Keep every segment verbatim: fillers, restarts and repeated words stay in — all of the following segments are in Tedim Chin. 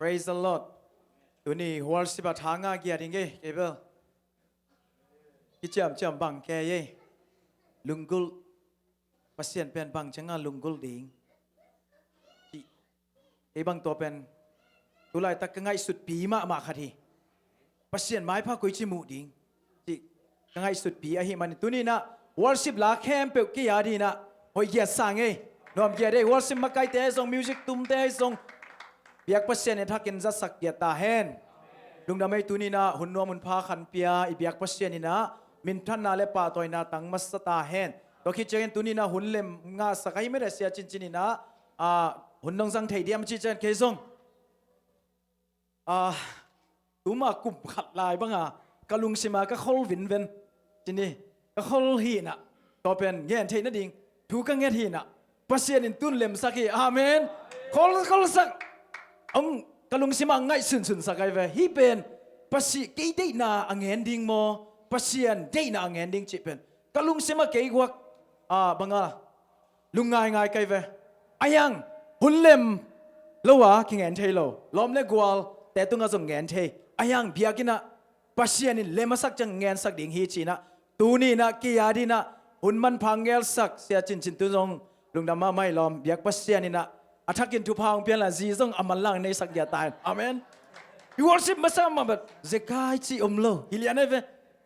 Praise the Lord. Tuni worship a tha nga giat ding e, kei bel kiciamciam bang kei e. Lunggulh, Pasian pen bang cianga lunggulh ding. Kei bang tua pen tulaitak ka ngaihsutpi mahmah khat hi. Pasian maipha koici muh ding cih ka ngaihsutpi ahih manin tuni inah worship la khempeuh kei a dinah hoih giat sang ei. Nuam giat ei, worship makaite ahi zong, music tumte ahi zong, biak Pasian in thakin zatsak giat ta hen. Lungdam ei, tuni inah hun nuam hun pha khanpia i biak Pasian inah minthanna le pahtawina tang masa ta hen. Tua khit ciangin tuni inah hun lem ngahsak ahi mede sia cincin inah, ah, hun dong zang thei diam cih ciang kei zong, ah, tuma kum khat lai banga ka lungsima ka khol vinven cini ka khol hinah, tua pen ngen theih nading thu ka nget hinah Pasian in tun lemsak hi. Amen. Khol, kholsak. Ong ka lungsima ngaihsunsunsak ai ve. Hih pen Pasi-, kei deihna a ngen ding maw, Pasian deihna a ngen ding cih pen ka lungsima kei guak, ah, banga lungngaingai kai ve. Ahiang hun lem lo a kingen thei lo, lawm le gual te tunga zong ngen thei. Ahiang biakinah Pasian in lem a sak ciang ngensak ding hi cinah tuni inah kei a dinah hun manpha ngelsak sia cincin tu zong lungdam mahmah hi lawm. Biak Pasian inah a thakin thupha hong pianla zi zong a manlang neisak giat ta hen. Amen. I worship masa mahmah zekai ci om lo hi lian ai ve.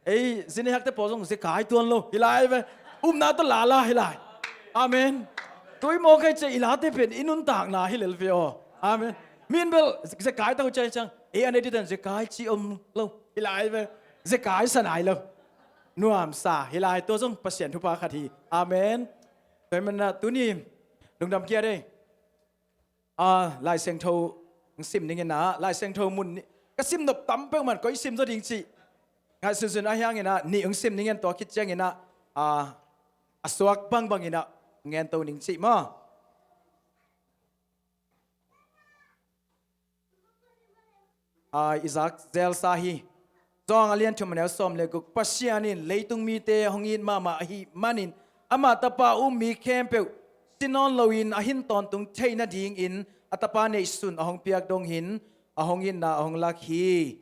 Ei, zine hakte pawl zong zekai tuan lo hi lai ve. Upna tawh lala hi lai. Amen. Tua i mawk ai cia i late pen i nuntakna hi lel ve aw. Amen. Min bel zekai tau cia ciang ei, an editan zekai ci om lo hi lai ve. Zekai sanai lo. Nuamsa hi lai, tua zong Pasian thupha khat hi. Amen. Tua hi manah tuni lungdam kia dei. Ah, Lai Siangtho sim ning inah, Lai Siangtho mun nih ka sim nop tam peuhmah koi sim zaw ding cih ngaihsunsun ahiang inah nih ung sim ning in, tua khit ciang inah, ah, a suak bangbang inah ngen to ning cih maw. Ah, i zak zelsa hi. John a lian thum a neu sawm le guk, Pasian in leitung mite hong it mahmah ahih manin amah tapa um mi khempeuh si nawn loin a hin tawntung theih nadingin a tapa neihsun a hong piak dong hin a hong itna a hong lak hi.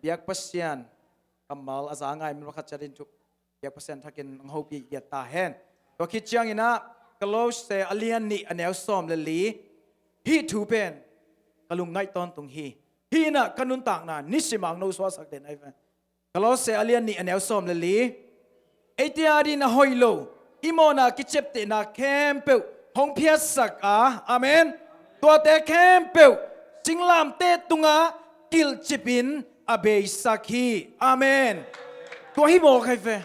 Biak Pasian kammal a za ngai min pakhat ciatin thuk biak Pasian thakin hong hopih giat ta hen. Tua khit ciang inah Kolose a lian nih a neu sawm le li, hih thu pen ka lungngaih tawntung hi. Hih inah ka nuntakna nisim ang no suahsak den ai ve. Kolose a lian nih a neu sawm le li. Eite a din a hoih lo i mawhna kiciaptehna khempeuh hong phiatsak a, amen, tuate khempeuh singlamteh tungah kilhcipin a beisak hi. Amen. Tua hi mawk ai ve.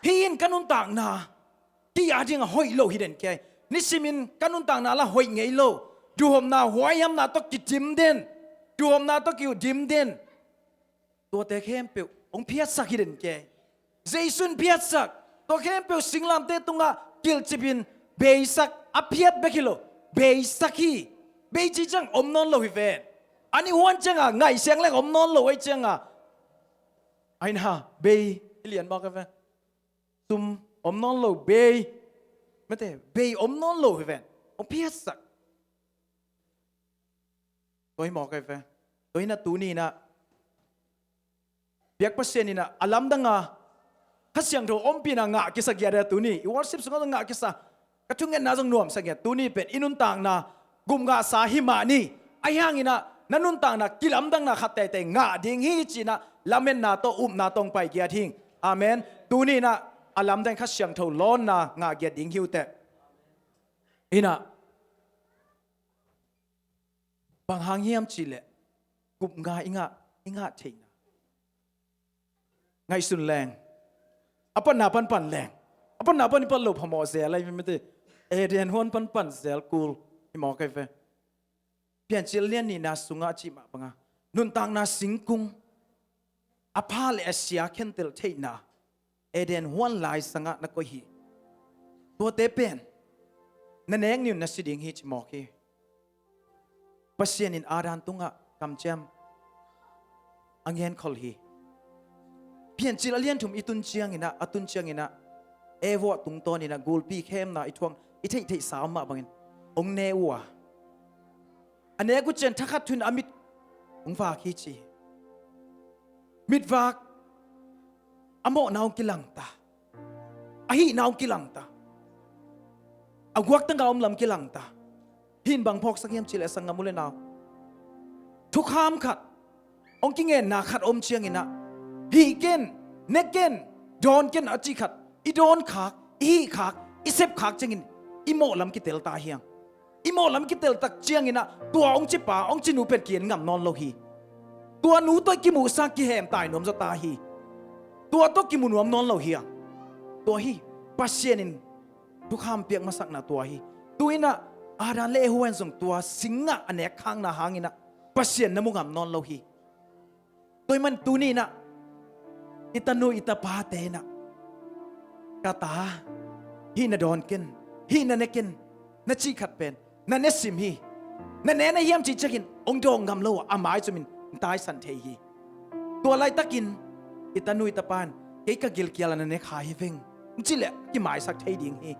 Hih in ka nuntakna kei a ding a hoih lo hi den kei. Nisimin ka nuntakna la hoih ngei lo. Duhomna huaihamna tawh kidim den. Duhomna tawh kidim den. Tuate khempeuh hong phiatsak hi den kei. Jesu in phiatsak. Tua khempeuh singlamteh tungah kilhcipin beisak, a phiat bek hi lo. Beisak hi. Bei ci ciang om nawn lo hi ven. An i huan cianga ngaihsiang leng om nawn lo ai cianga, aina bei hi lian mawk ai ve. Sum om nawn lo, bei, mate, bei om nawn lo hi ven. Hong phiatsak. Tua hi mawk ai ve. Tua hi na tuni inah biak Pasian inah a lamdanga Kha Siangtho ompihna ngah kisa giat a tuni i worship sungah zong ngah kisa. Ka thungetna zong nuamsa giat. Tuni pen i nuntakna gum ngahsa hi mah ni. Ahi hanginah na nuntakna kilamdanna khat teitei ngah ding hi cinah lametna tawh upna tawh hong pai giat hing. Amen. Tuni inah a lamdang Kha Siangtho lawnna ngah giat ding hi uh teh. Inah bang hang hiam cihleh gupnga i ngah, i ngah theihna. Ngaihsun leng, a panna panpan leng, a panna pan i pan lo phamawh zel ahi mite. Eden huan panpan zel kul hi mawk ahi ve. Piancil lian nihna sungah a cih mah banga nuntakna singkung a pha le a sia khentel theihna Eden huan lai sangah na koih hi. Tuate pen na nek ni un na si ding hi ci mawk hi. Pasian in Adam tungah kamciam a ngenkhol hi. Piancil a lianthum i tun cianginah, a tun cianginah Eva tungtawninah gulpi khemna i thuang i theihtheihsa om mah bangin hong ne uh a, a nek uh ciang thakhat thu-in a mit hong vak hi ci hi. Mitvak a mawhna hong kilangta, a hihna hong kilangta, a guaktang a om lam kilangta. Hih in bang phawksak hiam cih leh, sanggam u le nau, thukham khat, hong kingenna khat om ciangin ah, hih ken, ne ken, dawn ken a cih khat i dawn khak, i hih khak, i sep khak ciangin i mawh lam kitel ta hi hang. I mawh lam kitel tak ciangin ah, tua hong cipa, hong cinu pen ki-en ngam nawn lo hi. Tua nu tawh i kimuhsa kihem tai nuam zaw ta hi. Tua tawh kimu nuam nawn lo hi hang. Tua hi, Pasian in thukham piak masakna tua hi. Tu-in ah Adam le Eva in zong tua singah a nek khakna hangin ah Pasian na mu ngam nawn lo hi. Tua ahih manin tuni-in ah i tanu i tapate in ah, ka ta, hih na dawn ken, hih na ne ken, na cih khat pen na ne sim hi. Na ne na hiam cih ciangin hong dawng ngam lo a, a mai cumin taisan thei hi. Tua laitakin i tanu i tapa in, kei ka gilkial a na ne kha hi veng, hong cih leh kimaisak thei ding hi.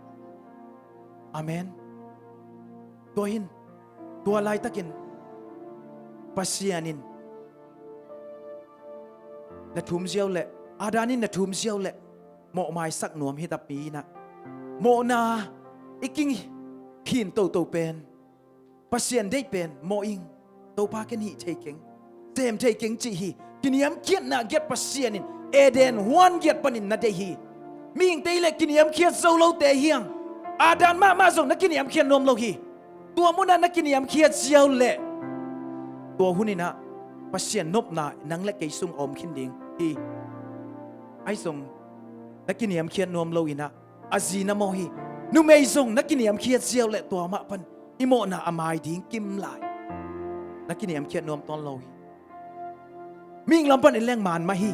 Amen. Tua hi-in, tua laitakin Pasian in na thum ziau leh, Adam in na thum ziau leh, mawh maisak nuam hi tapi-in ah, mawhna i kikhin toto pen, Pasian deih pen mawh ing, Topa ken hih thei keng, sem thei keng cih hi. Kiniamkhiatna giat Pasian in Eden huan giat panin na deih hi. Mihingte hi leh kiniamkhiat zo lote hi hang. Adam mahmah zong na kiniamkhiat nuam lo hi. Tua munah na kiniamkhiat ziau leh, tua hun-in ah Pasian nopna nang le kei sung a om khin ding hi. Ahi zong na kiniamkhiat nuam lo-in ah a zi na mawh hi. Numei zong na kiniamkhiat ziau leh tua mah pan i mawhna a mai ding kim lai. Na kiniamkhiat nuam tuan lo hi. Mihing lam pan en leng man mah hi.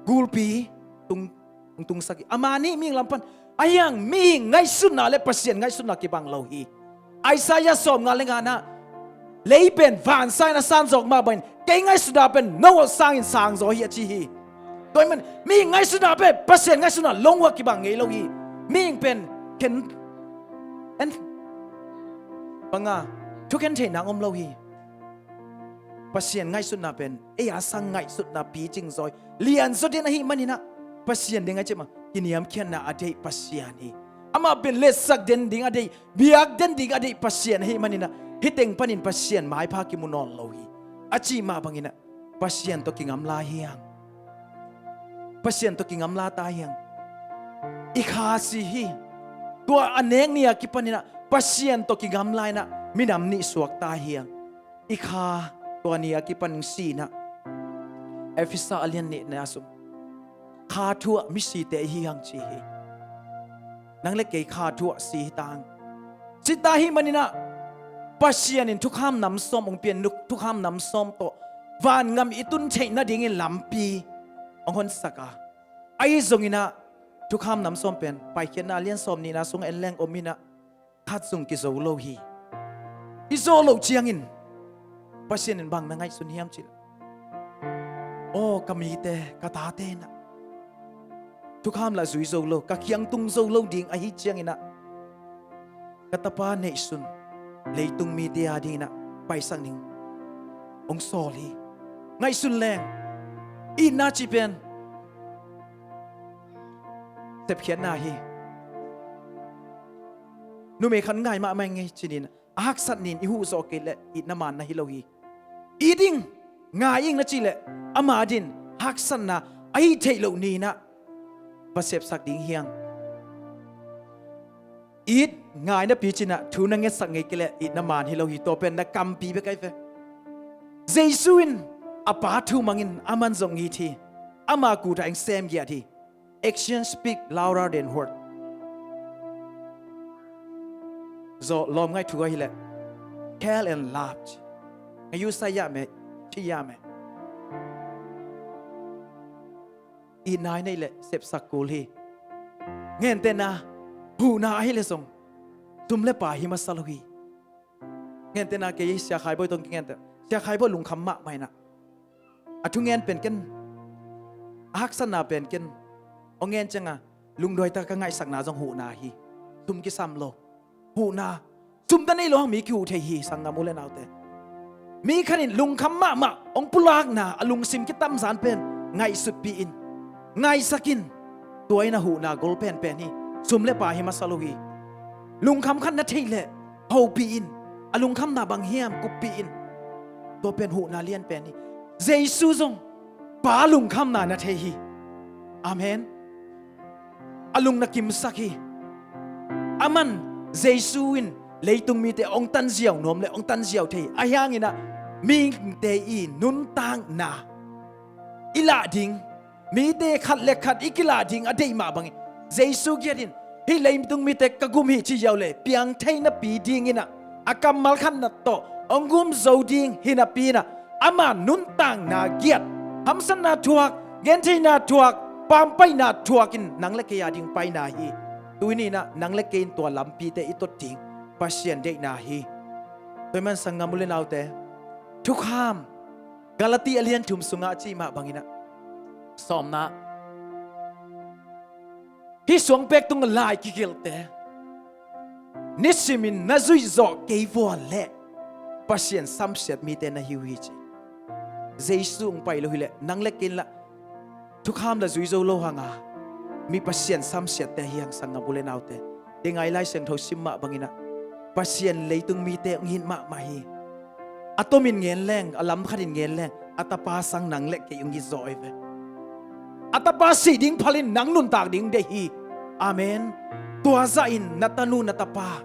Gulpi tung, tung, tungsak hi. A man hi mihing lam pan. Ahi hang mihing ngaihsutna le Pasian ngaihsutna kibang lo hi. Isaiah sawmnga le nga-ah, lei pen van sangin a san zawk mah bangin kei ngaihsutna pen no sangin sang zaw hi a ci hi. Tua ahih manin mihing ngaihsutna pen Pasian ngaihsutna lawng uh a kibang ngei lo hi. Mihing pen khen, en, banga, thukhen theih nang om lo hi. Pasian ngaihsutna pen ei a sang ngaihsutna picing zaw hi. Lianzaw den ahih manin ah Pasian ding a cih mah kiniamkhiatna a deih Pasian hi. Amah pen letsak den ding a deih, biak den ding a deih Pasian ahih manin ah, hih teng panin Pasian maipha kimu nawn lo hi. A cih mah bangin ah Pasian tawh kingamla hi hang. Pasian tawh kingamla ta hi hang. I kha si hi. Tua a nek ni a kipanin ah Pasian tawh kingamla-in ah minam nih suak ta hi hang. I kha tua ni a kipan si-in ah, Efesa a lian nihna sung, kha thu-ah misite i hi hang ci hi. Nang le kei kha thu-ah si hi ta hang. Si ta ahih manin ah Pasian in thukham nam sawm hong pia-in, thukham nam sawm tawh vangam i tun theih nadingin lampi hong honsak a. Ahi zongin ah thukham nam sawm pen Paikhiatna a lian sawmnihna sung en leng om-in ah, khat zong kizo lo hi. I zo loh ciangin Pasian in bang na ngaihsun hiam cih leh, aw, ka mite, ka tate in ah thukham lah zui zo lo, ka kiang tung zo lo ding ahih ciangin ah ka tapa neihsun leitung mite a dingin ah paisak ning hong sawl hi. Ngaihsun leng, itna cih pen sepkhiatna hi. Numei khat ngai mahmah ing ei ci-in, a haksat ni-in i huh zawh kei leh itna man na hi lo hi. It ing, ngai ing na cih leh ama adingin haksatna a hih theih loh ni-in ah va sepsak ding hi hang. It, ngai napi ci-in ah thu na ngetsak ngei kei leh itna man hi lo hi. Tua pen na kampi bek ahi ve. Jesu in a Pa thu mangin aman zong it hi. Ama kut ah hong sem giat hi. Actions speak louder than word. Zawh lawmngaih thu ahih leh, care and love. Ngaih uh sa hiam e, thi hiam e. Itna i neih leh sepsak kul hi. Ngentehna, huhna ahih leh zong sum le pai hi masa lo hi. Ngentehna kei Sia Khai Bawi tawh kingenteh, Sia Khai Bawi lungkham mahmah in ah, a thungen pen ken, a haksatna pen ken hong ngen ciangin lungduai tak a ka ngaihsakna zong huhna hi. Sum kisam lo. Huhna, Sum na nei lo hang mi kihuh thei hi, sanggam u le naute. Mi khat in lungkham mahmah hong pulakna a lungsim kitamzan pen ngaihsutpih in, ngaisak in. Tua in a huhna gol penpen hi. Sum le pai hi masa lo hi. Lungkham khat na theih leh hopih in, a lungkhamna bang hiam kuppih in. Tua pen huhna lianpen hi. Jesu zong Pa lungkhamna na thei hi. Amen. A lung na kimsak hi. Aman Jesu in leitung mite hong tanziau nuam le hong tanziau thei. Ahi hangin ah mite i nuntakna i lah ding, mite khat le khat i kilah ding a deih mah bangin Jesu giat in hih leitung mite ka gum hi ci ziau le piang thei napi dingin ah a kammal khat na tawh hong gum zo ding hi napi in ah ama nuntakna giat, hamsatna thuak, gentheihna thuak, pampaihna thuak in nang le kei a ding paina hi. Tuni in ah nang le kei in tua lampite i tot ding Pasian deihna hi. Tua ahih man sanggam u le naute, thukham, Galati a lian thum sungah a cih mah bangin ah, sawmna, hih suangpek tungah lai kigelhte nisimin na zuih zawh kei vua leh Pasian samsiat mite na hi uh hi ci. Jesu hong pai lo hi leh nang le kei in lah thukham lah zui zo lo hang a, mi Pasian samsiatte hi hang sanggam u le naute. Dengai Lai Siangtho sim mah bangin ah Pasian leitung mite hong it mahmah hi. A tomin ngen leng, a lam khatin ngen leng, a tapa sang nang le kei hong it zaw hi ve. A tapa sih ding phalin nang nuntak ding deih hi. Amen. Tua zahin na tanu na tapa,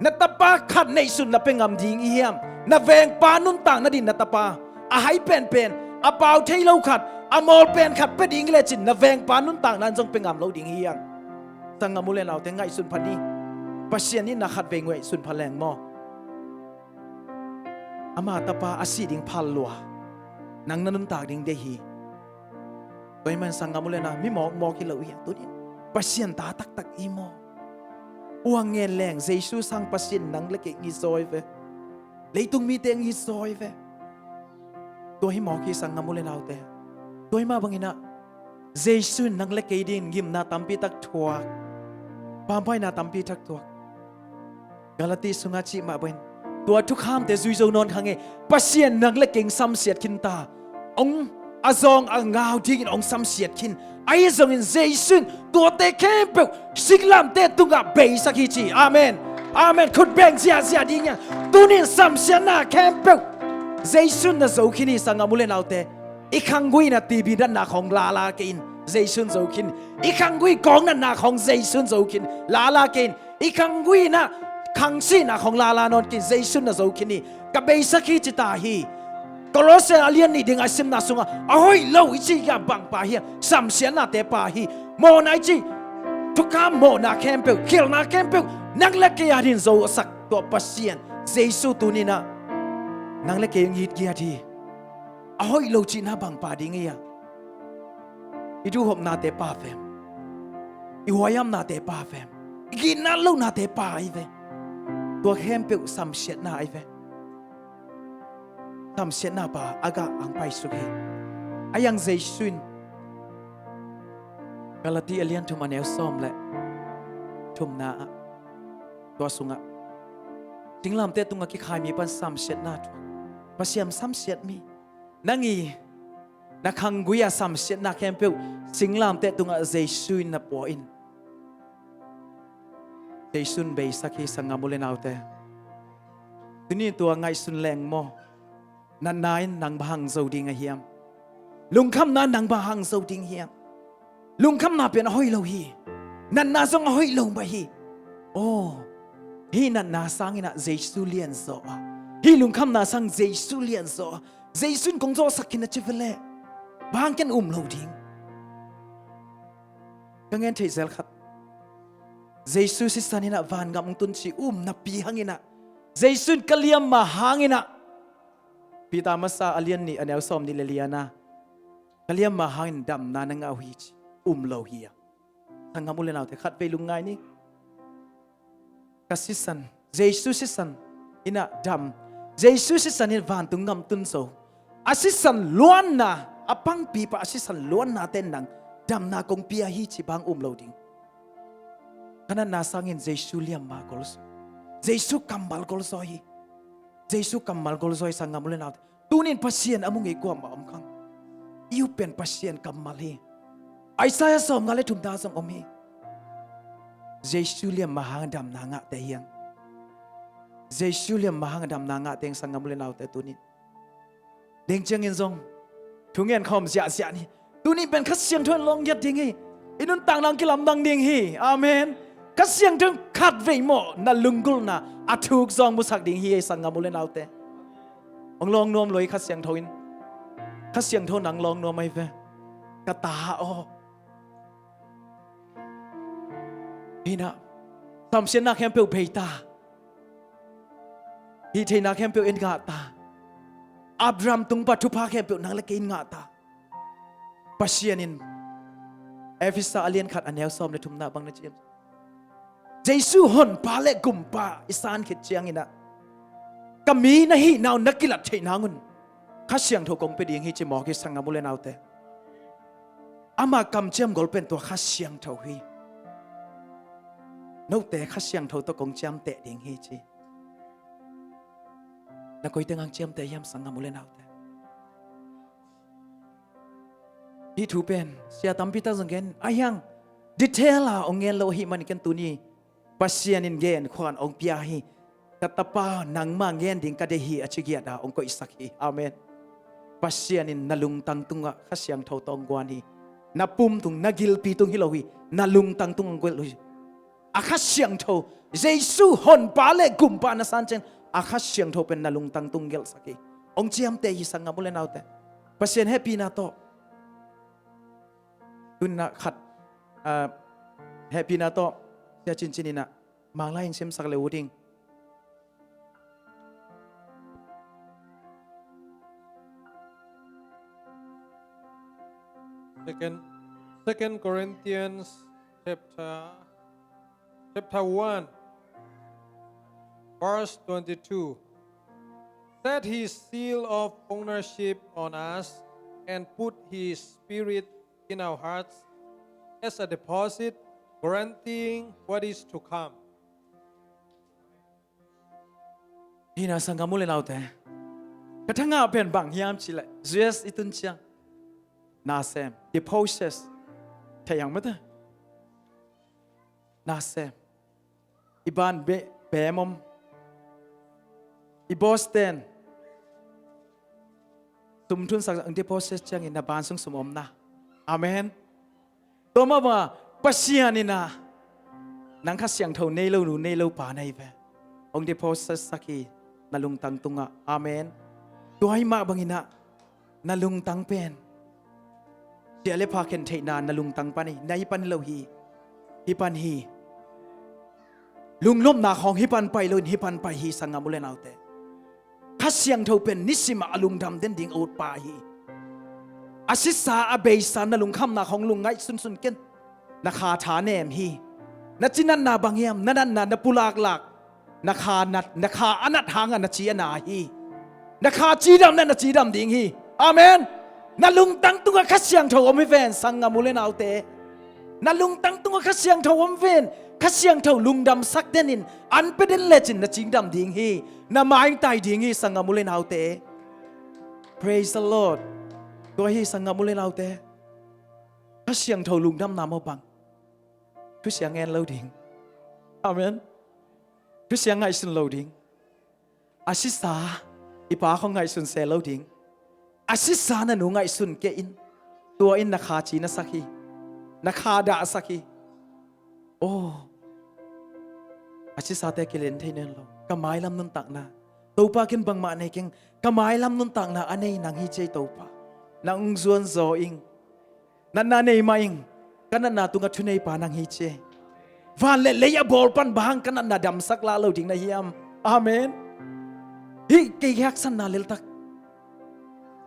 na tapa khat neihsun na pia ngam ding i hiam? Na vengpa nuntak nadin na tapa a hai penpen, a pau thei lo khat, a mawl pen khat pia ding i lecin na vengpa nuntakna in zong pia ngam lo ding hi hang. Sanggam u le naute, ngaihsun pha ni. Pasian in na khatvei ngaihsun pha leng maw, ama tapa a sih ding phal lua, nang na nuntak ding deih hi. Tua ahih man sanggam u le na, mi mawkmawk hi lo hi hang, tunin Pasian ta taktak i maw. Uang ngen leng Jesu sang Pasian nang le kei hong it zaw hi ve. Leitung mite hong it zaw hi ve. Tua hi mawk hi sanggam u le naute. Tua ahih mah bangin ah Jesu in nang le kei dingin gimna tampi tak thuak, pampaihna tampi tak thuak. Galati sungah cih mah bangin tua thukhamte zui zo nawn kha ngei. Pasian nang le kei hong samsiat khin ta. Hong a zawng a ngau dingin hong samsiat khin. Ahi zongin Jesu in tuate khempeuh singlamteh tungah beisak hi ci. Amen. Amen. Khut beng ziahziah ding hi hang. Tunin samsiatna khempeuh Jesu in na zo khin hi sanggam u le naute. I khanggui in a T B natna khawng lala kei in, Jesu in zo khin. I khanggui kawng natna khawng Jesu in zo khin, lala kei in. I khanggui in a khang sihna khawng lala nawn kei in, Jesu in na zo khin hi. Ka beisak hi ci ta hi. Kolose a lian nih ding a simna sungah a hoih lo i cih hiam, bang pa hiam? Samsiatnate pa hi. Mawhna i cih, thukham mawhna khempeuh, khialhna khempeuh nang le kei a dingin zosak tua Pasian Jesu tuni in ah nang le kei hong it giat hi. A hoih lo cihna bang pa ding hi a? I duhhopnate pa vem? I huaihamnate pa vem? I ginat lohnate pa hi ve. Tua khempeuh samsiatna hi ve. Samsiatna pa a gah hong paisuk hi. Ahi hang Jesu in Galati a lian thum a neu sawm le thumna ah, tua sungah singlamteh tungah kikhai mi pan samsiatna thuak, Pasian samsiat mi. Nang i na khanggui a samsiatna khempeuh singlamteh tungah Jesu in na pua in. Jesu in beisak hi sanggam u le naute. Tuni tua ngaihsun leng maw. Natna in nang bang hang zo ding a hiam? Lungkhamna in nang bang hang zo ding hiam? Lungkhamna pen a hoih lo hi. Natna zong a hoih lo mah hi. Aw, hih natna sangin ah Jesu lianzaw a, hih lungkhamna sang Jesu lianzaw a, Jesu in kong zawhsak khin a ci veleh bang hang ken um lo ding? Ka ngen theih zel khat, Jesu sisan in ah vangam hong tun ci um napi hangin ah, Jesu in ka liamma hangin ah, Peter masa a lian nih a neu sawm nih le lian a, ka liamma hangin damna na ngah uh hi ci um lo hi a. Sanggam u le naute, khatvei lungngai ni. Ka sisan, Jesu sisan in ah dam, Jesu sisan in vantung gam tun zo. A sisan luanna, a pangpi pa a sisan luannate in nang damna kong pia hi ci bang um lo ding? Ka natna sangin Jesu liamma gol sung, Jesu kammal golzawi hi. Jesu kammal golzawi, sanggam u le naute. Tunin Pasian a mu ngei kuamah om kha. I up pen Pasian kammal hi. Isaiah sawmnga le thumna zong om hi. Jesu liamma hang damna ngahte hi hang. Jesu liamma hang damna ngahte hi hang, sanggam u le naute, tunin. Deng ciangin zong thungen khawm ziahziah ni. Tunin pen Kha Siangtho in lawng ngiat ding hi. I nuntakna hong kilamdang ding hi. Amen. Kha Siangtho in khatvei mawh na lunggulhna a thuk zawng musak ding hi, ei sanggam u le naute. Hong lawng nuam lo hi Kha Siangtho in. Kha Siangtho nang lawng nuam ahi ve. Ka ta aw. Hi na, samsiatna khempeuh bei ta. Hih theihna khempeuh en ngah ta. Abraham tung pan thupha khempeuh nang le kei in ngah ta. Pasian in Efesa a lian khat a neu sawm le thumna bang na ciam. Jesu honpa le gumpa i san khit ciangin ah, ka mi na hihna uh na kilat theih nang un Kha Siangtho kong pia ding hi ci mawk hi, sanggam u le naute. Ama kamciam gol pen tua Kha Siangtho hi. Note Kha Siangtho tawh kong ciamteh ding hi ci. Na koi teng hong ciamteh hiam, sanggam u le naute? Hih thu pen sia tampi tak zong gen, ahi hang detail a hong gen lo ahih manin ken tuni Pasian in gen khuan hong pia hi. Ka tapa, nangmah gen ding ka deih hi, a ci giat a hong koihsak hi. Amen. Pasian in na lungtang tungah Kha Siangtho tawh hong guan hi. Na pum tung, na gilpi tung hi lo hi. Na lungtang tung hong guan hi. A Kha Siangtho, Jesu honpa le gumpa na san ciang, a Kha Siangtho pen na lungtang tung gelhsak hi. Hong ciamteh hi, sanggam u le naute. Pasian hehpihna tawh. Tun ah khat, ah, hehpihna tawh, sia cincin in ah, Manglai in simsak le uh ding. Second, Second Corinthians chapter, chapter one, verse twenty-two. Set his seal of ownership on us and put his spirit in our hearts as a deposit guaranteeing what is to come. Hi na, sanggam u le naute. Ka thangah pen bang hiam cih leh, U S i tun ciang, nasem, deposit, thei hiam mate? Nasem. I ban be, bem om. I boss ten sum thunsak, deposit ciangin na ban sung sum om na. Amen. Tua mah bangah Pasian in ah nang Kha Siangtho nei lo nu, nei lo pa na hi ve. Hong deposit sak hi na lungtang tungah. Amen. Tua ahih mah bangin ah na lungtang pen, sia le pha khen theihna na lungtang pan hi, na hih pan lo hi. Hih pan hi. Lungnopna khawng hih pan pai loin hih pan pai hi, sanggam u le naute. Kha Siangtho pen nisimah a lungdam den ding a utpa hi. A sisa a beisa na lungkhamna khawng lungngaih sunsun ken. Na kha thanem hi. Na cinatna bang hiam, na natna na pulaklak. Na kha nat, na kha a nat hangah na ci a na hi. Na kha cidam na, na cidam ding hi. Amen. Na lungtang tungah Kha Siangtho om hi ven, sanggam u le naute. Na lungtang tungah Kha Siangtho om ven. Kha Siangtho lungdamsak den in, an pe den lecin na cingdam ding hi. Na maingtai ding hi, sanggam u le naute. Praise the Lord. Tua hi, sanggam u le naute. Kha Siangtho lungdamna mah bang, thusia ngen lo ding. Amen. Thusia ngaihsun lo ding. A sisa i pa khawng ngaihsun se lo ding. A sisa na nu ngaihsun kei in. Tua in na kha ci na sak hi. Na kha dahsak hi. Oh. A sisate kilen thei nawn lo. Ka mailam nuntakna, Topa, ken bangmah nei keng. Ka mailam nuntakna a nei nang hi ci ei, Topa. Nang hong zuanzaw ing. Natna nei mah ing. Ka natna tungah thuneipa nang hi ci ei. Van le lei a bawl pan bang hang ka natna damsak lah lo ding na hiam? Amen. Hih kei haksatna leltak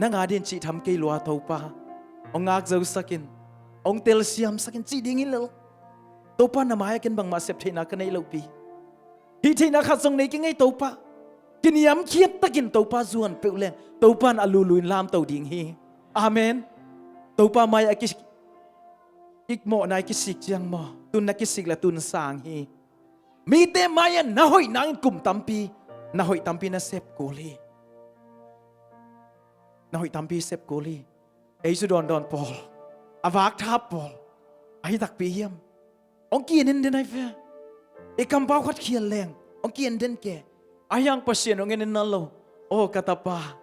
nang adingin cih tham kei lua, Topa. Hong ngak zosak in. Hong telsiamsak in cih ding hi lel. Topa, na mai-ah ken bangmah sep theihna ka neih lohpi. Hih theihna khat zong nei keng ei, Topa. Kiniamkhiat takin Topa zuan peuh leng, Topa in a lulu in lamto ding hi. Amen. Topa mai-ah ki, i mawhna i kisik ciang maw, tun na kisik le tun sang hi. Mite mai-ah na hoih nangin kum tampi, na hoih tampi na sep kul hi. Na hoih tampi sep kul hi. Ei cu dawndawn pawl, a vakthap pawl ahi takpi hiam? Hong ki-en den ai ve. I kampau khat khial leng hong ki-en den ke. Ahi hang Pasian hong en na lo. Aw ka tapa,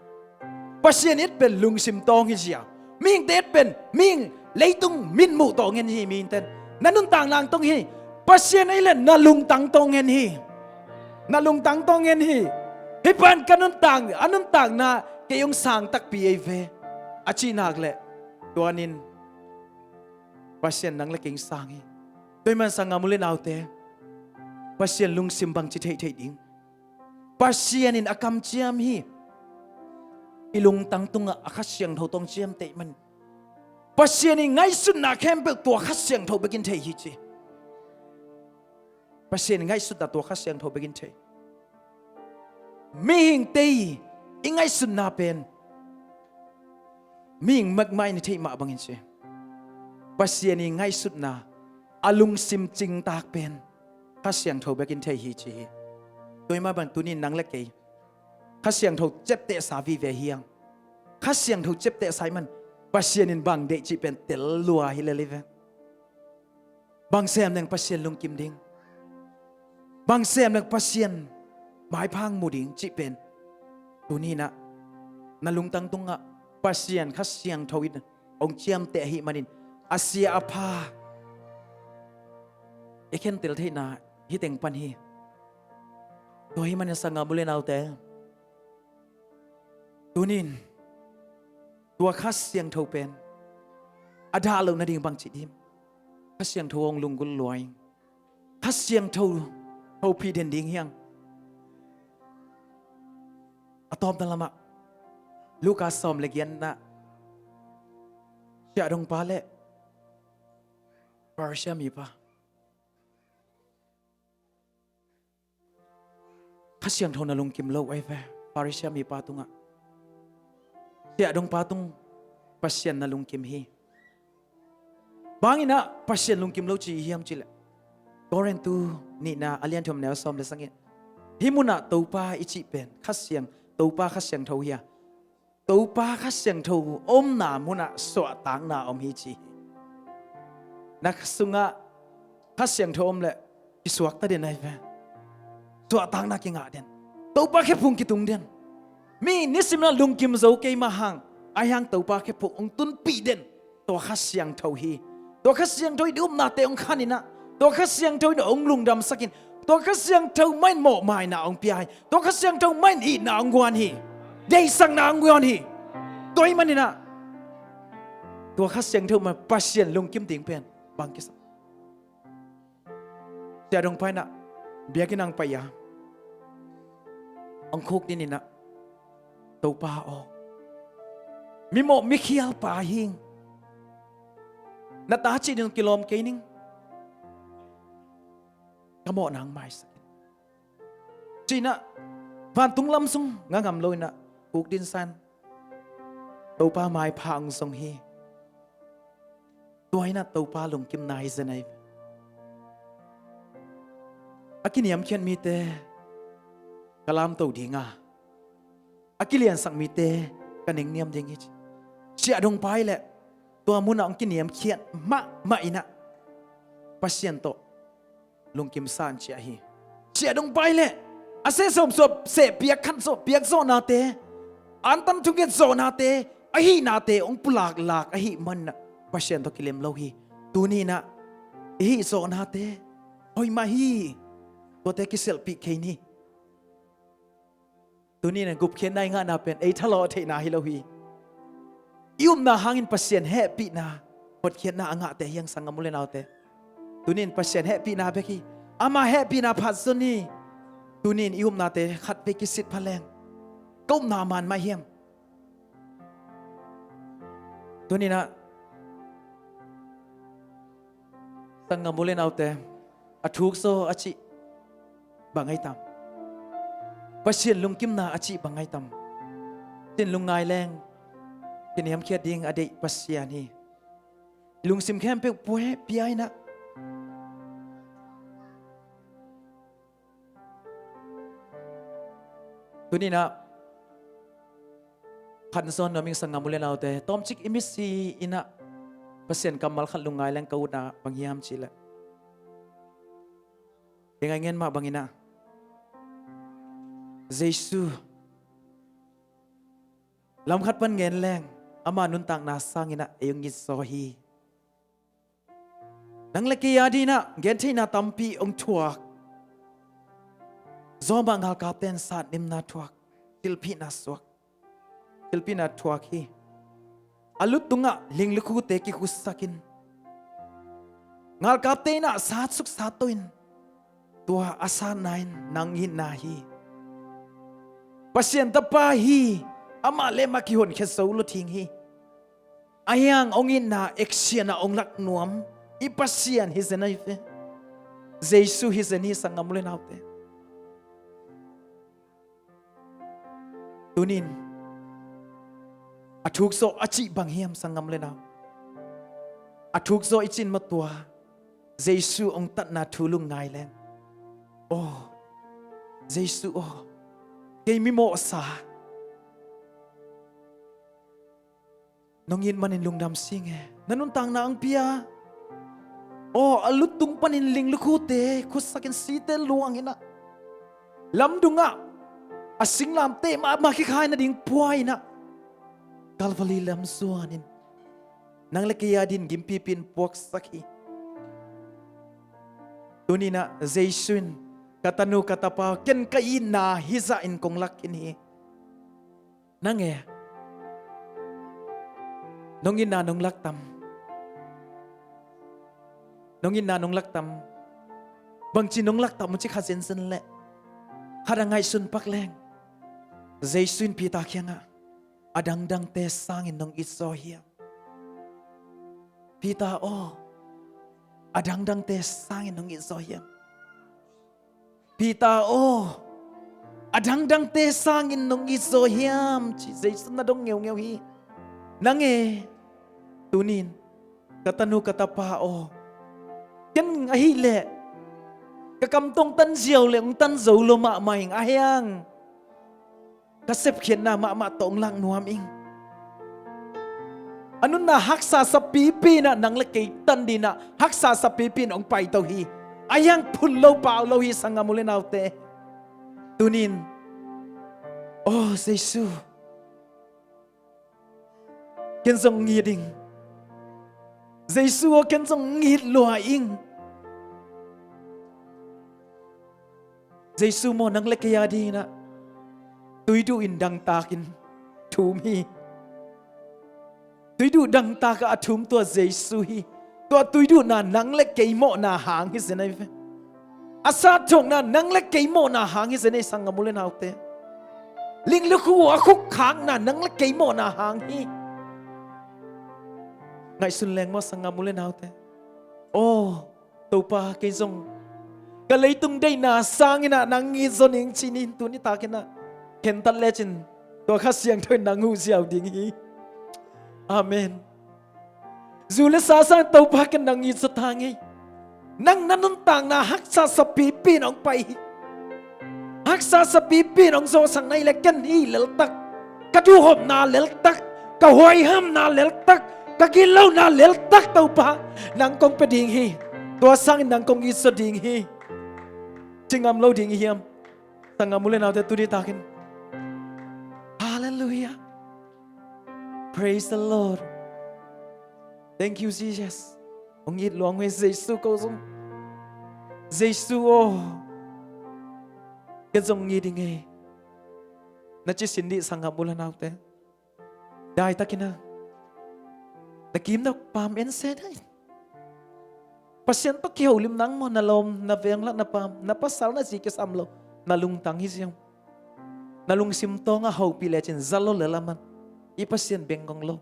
Pasian it pen lungsim tawng hi cia. Mihingte it pen mihing leitung mitmuh tawh ngen hi, mihingten. Na nuntak nang tawng hi. Pasian ei le na lungtang tawh ngen hi. Na lungtang tawh ngen hi. Hih pan ka nuntak, a nuntakna kei hong sang takpi ei ve, a cih nak leh, tuanin Pasian nang le kei hong sang hi. Tua hi man sanggam u le naute, Pasian lungsim bangci theihtheih ding? Pasian in a kamciam hi. I lungtang tungah a Kha Siangtho tawh hong ciamteh man, Pasian i ngaihsutna khempeuh tua Kha Siangtho bekin thei hi ci. Pasian i ngaihsutna tua Kha Siangtho bekin thei. Mihingte i ngaihsutna pen mihing mekmah in i theih mah bangin ci. Pasian i ngaihsutna, a lungsim cingtak pen Kha Siangtho bekin thei hi ci hi. Tua hi mah bang tunin nang le kei Kha Siangtho ciaptehsa vive hi hang. Kha Siangtho ciaptehsa i man Pasian in bang deih cih pen tel lua hi lel hi ve. Bang sem leng Pasian lungkim ding? Bang sem leng Pasian maipha hong mu ding cih pen tuni-in ah na lungtang tungah Pasian Kha Siangtho in hong ciamteh ahih manin a sia a pha i khentel theihna hih teng pan hi. Tua ahih manin sanggam u le naute, tunin tua Kha Siangtho pen a dah loh nading bangci ding? Kha Siangtho hong lunggulh lua ing. Kha Siangtho hopih den ding hi hang. A tawpna lamah Luka sawm le giatna, siahdongpa le Farisia mipa. Kha Siangtho na lungkim lo ai ve. Farisia mipa tungah, siahdongpa tung Pasian na lungkim hi. Bangin ah Pasian lungkim lo ci hiam cih leh, Korintu nihna a lian thum neu sawm le sagih, hih munah Topa i cih pen Kha Siang, Topa Kha Siangtho hi a, Topa Kha Siangtho omna munah suahtakna om hi ci hi. Na sungah Kha Siangtho om leh kisuakta den ai ve. Suahtakna kingah den. Topa khephung kitung den. Mi nisim in ah lungkim zo kei mah hang, ahi hang Topa khephung hong tunpih den tua Kha Siangtho hi. Tua Kha Siangtho in i upnate hong khan in ah, tua Kha Siangtho in hong lungdamsak in, tua Kha Siangtho mah in mawhmaina hong pia hi. Tua Kha Siangtho mah in itna hong guan hi. Deihsakna hong guan hi. Tua ahih manin ah tua Kha Siangtho mah Pasian lungkim ding pen bang kisam? Siahdongpa in ah biakinn ah hong pai a, hong khukdin in ah, Topa aw, mimawh mikhial pa hi ing. Na ta cih ding kilawm kei ning. Ka mawhna hong maisak in, ci-in ah vantung lam sung nga ngam lo-in ah khukdin sa-in Topa maipha hong zong hi. Tua in ah Topa lungkimna hi zen ai ve. A kiniamkhiat mite ka lamto ding a, a kiliansak mite ka nengniam ding hi ci. Siahdongpa hi leh tua munah hong kiniamkhiat mahmah in ah Pasian tawh lungkim sa-in ciah hi. Siahdongpa hi leh a seh sawm suah seh piak khat zawh, piak zawhnate, antan thunget zawhnate, a hihnate hong pulaklak ahih manin ah Pasian tawh kilem lo hi. Tuni-in ah i hih zawhnate hoih mah hi. Tuate kiselhpih kei ni. Tuni-in ah gupkhiatna i ngahna pen ei thalawh theihna hi lo hi. I upna hangin Pasian hehpihna, hotkhiatna a ngahte hi hang sanggam u le naute. Tuni-in Pasian hehpihna bek hi. Ama hehpihna phat zon hi. Tuni-in i upnate khatvei kisit pha leng, ka upna man mah hiam? Tuni-in ah sanggam u le naute, a thuk zaw a cih bang ai tam? Pasian lungkimna a cih bang ai tam? Cin lungngai leng kiniamkhiat ding a deih Pasian hi. Lungsim khempeuh pua-, pia in ah, Tuni-in ah khan zawn nuam ing sanggam u le naute. Tawmcik i misi in ah Pasian kammal khat lungngai leng ka utna bang hiam cih leh, i ngai ngen mah bangin ah Jesu lam khat pan ngen leng ama nuntakna sangin ah ei hong it zaw hi. Nang le kei a dingin ah gentheihna tampi hong thuak. Zawmah ngalkapte in satnimna thuak, thilpihna suak, thilpihna thuak hi. A lu tungah linglukhute kikhutsak in, ngalkapte in ah satsuk satto in, tua a satna in nang itna hi. Pasian Tapa hi. Amah le amah kihonkhia zo lo ding hi. Ahi hang hong itna action ah hong lak nuam i Pasian hi zen ahi ve. Jesu hi zen hi sanggam u le naute. Tuni-in a thuk zaw a cih bang hiam sanggam u le nau? A thuk zaw i cih in maw, tua Jesu hong tatna thu lungngai leng, aw Jesu aw, kei mi mawhsa, nong it manin lungdam sing e. Na nuntakna hong pia. Aw, a lu tung panin linglukhute khutsak in, site luang in ah, lamdungah a singlamteh mahmah kikhai nading pua in ah, Calvary lam zuan in nang le kei a dingin gimpipi in puaksak hi. Tuni-in ah Jesu in, ka tanu ka tapa, ken ka itna hizah in kong lak khin hi. Nang e, nong itna nong lak tam? Nong itna nong lak tam? Bangci nong lak tam uh ci kha zenzen leh, khat a ngaihsun pak leng, Jesu in Peter kiangah, a dangdangte sangin nong it zaw hiam? Peter aw, a dangdangte sangin nong it zaw hiam? Peter aw, a dangdangte sangin nong it zaw hiam, ci Jesu in a dong ngeungeu hi. Nang e, tuni-in, ka tanu ka tapa aw, ken ahih leh ka kam tawh tan ziau leh hong tan zo lo mahmah ing, ahi hang ka sepkhiatna mahmah tawh hong lak nuam ing. A nunna haksa sapipi in ah nang le kei tan dingin ah haksa sapipi in hong paito hi. Ahi hang phun lo pau lo hi sanggam u le naute. Tuni-in, aw Jesu, ken zong it ing. Jesu aw, ken zong it lua ing. Jesu maw, nang le kei a dingin ah tuiduh in dangtak in thum hi. Tuiduh dangtak ah a thum tua Jesu hi. Tua tuiduhna nang le kei mawhna hang hi zen ahi ve. A satthawkna nang le kei mawhna hang hi zen ahi sanggam u le naute. Linglukhu a khukkhakna nang le kei mawhna hang hi. Ngaihsun leng maw sanggam u le naute. Aw, Topa, kei zong ka leitung deihna sangin ah nang it zaw ning ci-in tuni takin ah khentat lecin tua Kha Siangtho in nang huh ziau ding hi. Amen. Zu le sa sangin Topa, ken nang it zaw ta ing ei. Nang na nuntakna haksa sapipi in hong pai hi. Haksa sapipi in hong zawhsak na hih leh ken hih leltak, ka duhhopna leltak, ka huaihamna leltak, ka gitlohna leltak Topa, nang kong pia ding hi. Tua sangin nang kong it zaw ding hi, ci ngam lo ding i hiam? Sanggam u le naute, tuni takin. Halleluiah. Praise the Lord. Thank you, Jesus. Hong it lua ing ei Jesu, ko zong. Jesu aw, ken zong it ing ei, na ci sin dih sanggam u le naute. Daitakin ah na kim na pam en se dai. Pasian tawh kiholim nang maw, na lawm, na veng lah na pam, na pasal na zi kisam lo, na lungtang hi ziau. Na lungsim tawngah hopih lecin za lo le laman i Pasian beng ngong lo.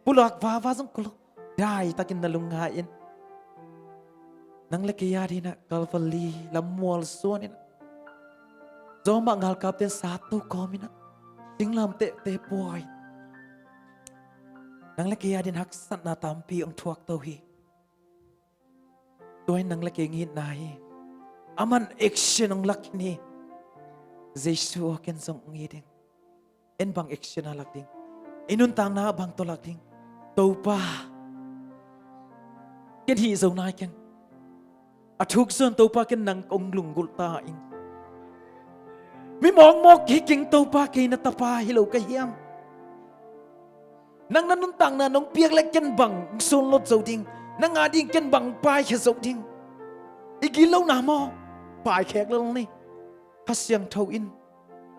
Pulak vava zong ko lo. Daitakin na lungngai in. Nang le kei a dingin ah Calvary lam mual zuan in ah, zawmah ngalkapte in satto kawm in ah, singlamtehte pua in, nang le kei a dingin haksatna tampi hong thuakto hi. Tua in nang le kei hong itna hi. Aman action hong lak khin hi. Jesu aw, ken zong hong it ing. En bang action a lak ding, i nuntakna ah bang tawh lak ding? Topa, ken hih zo nai keng. A thuk zong Topa, ken nang kong lunggulh ta ing. Mi mawkmawk hi keng Topa, kei na tapa hi lo ka hiam? Nang na nuntakna nong piak leh ken bang sunlawt zo ding? Nang a ding ken bang paikhia zo ding? I gitlohna maw? Paikhek lel ni. Kha Siangtho in,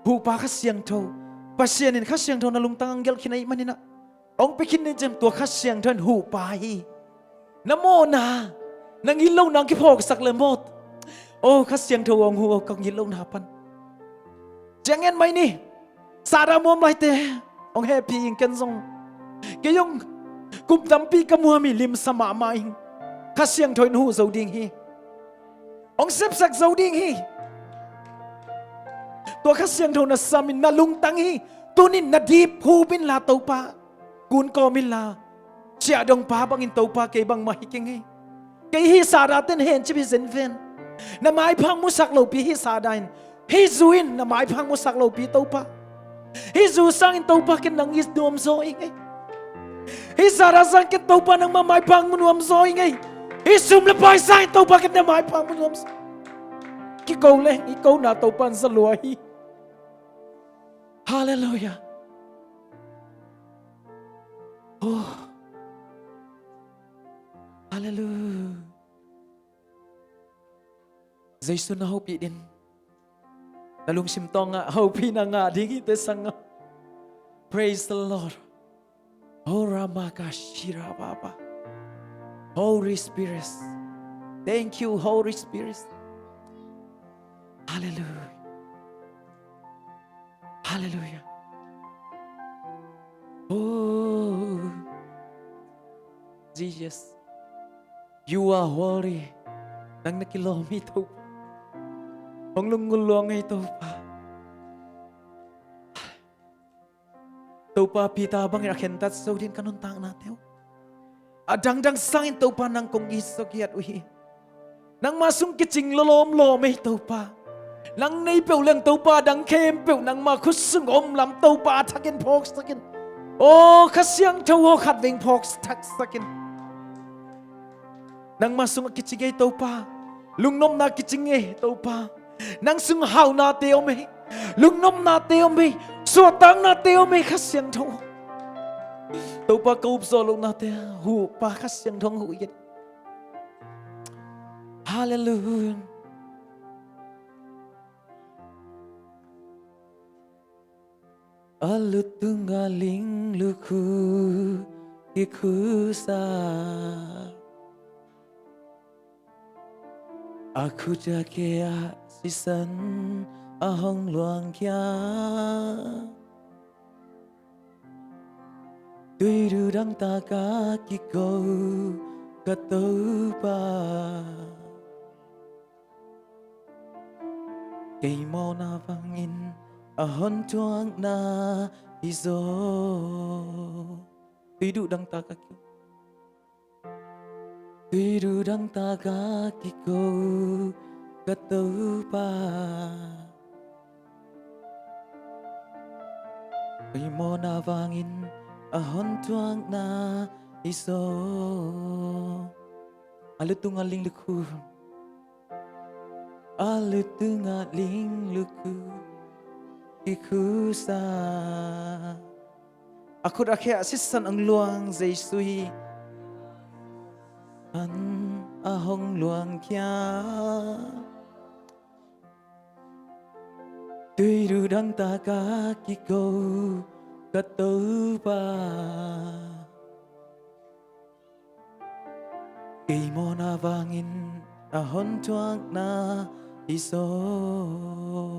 huhpa Kha Siangtho, Pasian in Kha Siangtho na lungtang ah gelh khin ahih manin ah, hong pia khin ni ciang, tua Kha Siangtho in huhpa hi. Na mawhna, na gitlohna hong kiphawksak leh maw, aw Kha Siangtho hong huh aw, ka gitlohna pan. Ciang en mai ni. Sahdah muam laite hong hehpih ing, ken zong. Kei zong kum tampi ka muam hi, limsa mahmah ing. Kha Siangtho in huh zo ding hi. Hong sepsak zo ding hi. Tua Kha Siangtho na sam in, na lungtang hi. Tuni-in na dip hup inla Topa, kun kawm inla, siahdongpa bangin Topa, kei bangmah hi keng hi. Kei hih sahdah ten hencip hi zenven. Na maiphang musak lopi hih sahdah in, hih zu in na maiphang musak lopi Topa. Hih zu sangin Topa, ken nang it nuamzaw ing ei. Hih sahdah sangin ken Topa, nangmah maiphang mu nuamzaw ing ei. Hih sum le pai sangin Topa, ken na maiphang mu nuamzaw. Kiko leng i kona Topa in za lua hi. Halleluiah. Oh. Halleluiah. Jesu na hopih ding, na lungsim tawngah hopihna ngah ding hi te sangah. Praise the Lord. Horamaka shirababa. Holy Spirit. Thank you, Holy Spirit. Halleluiah. Halleluiah. Oh, Jesus. You are holy. Nang na kilawm hi Topa. Hong lunggulh lua ing ei Topa. Topa Peter bangin a khentat zo ding ka nuntaknate uh. A dangdang sangin Topa nang kong it zaw giat uh hi. Nangmah sung kicing lawlawm lawm ei Topa. Nang nei peuh leng Topa, a dang khempeuh nangmah khut sung om lam Topa a thakin phawksak in. Aw Kha Siangtho aw, khatvei phawksak in. Nangmah sungah kicing ei Topa. Lungnopna kicing ei Topa. Nang sung haunate om ei. Lungnopnate om ei. Suahtaknate om ei Kha Siangtho. Topa ka upzawh lohnate huhpa Kha Siangtho hong huh in. Halleluiah. A lu tungah ling lukhu kikhusa, a khut a khe ah sisan a hong luangkhia. Tuidu dangtak a kiko ka Topa, kei mawhna vangin a honthuakna hi zaw. Tuidu dangtak a ki, tuidu dangtak a kiko ka Topa, kei mawhna vangin a honthuakna hi zaw. A lu tungah ling lukhu. A lu tungah ling lukhu kikhusa, a khut a khe ah sisan hong luang Jesu hi. An a hong luangkhia. Tuidu dangtak a kiko ka Topa, kei mawhna vangin a honthuakna hi zaw.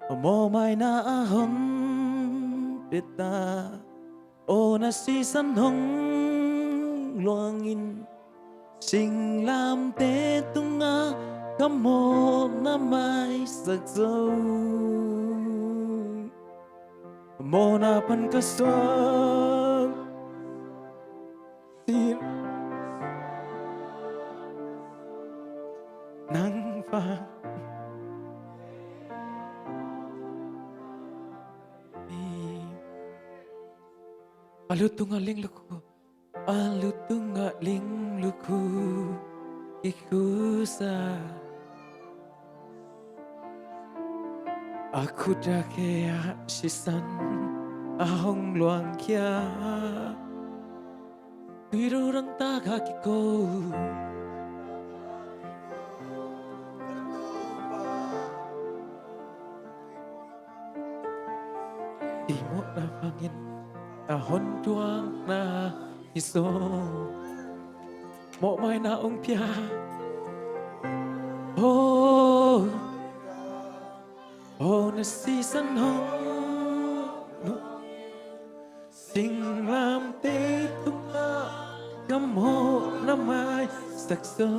Mawhmaina a hon pia ta, aw na sisan hong luangin, singlamteh tungah ka mawhna maisak zo. Mawhna pan ka suak, si nang vang. A lu tungah ling lukhu. A lu tungah ling lukhu. I khusa. A khut a khe ah sisan a hong luangkhia. Tuiru dangtak a kiko. Kei mawhna bangin a hon tuakna hi zaw. Mawhmaina ong pia. Oh, oh, na sisan hong. Singlamteh tungah ka mawhna maisak zo.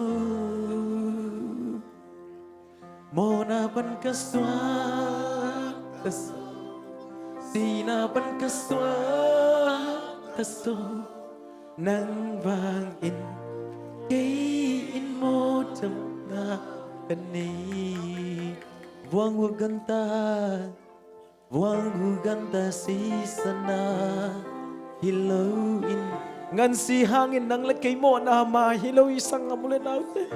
Mawhna pan ka suak ka zo. Sihna pan ka suak ka zo. Nang vangin kei in mawhdamna ka nei. Vuang uh ganta. Vuang uh ganta sisan a hi loin. Ngansi hangin nang le kei mawhna mah hi lo hi, sanggam u le naute.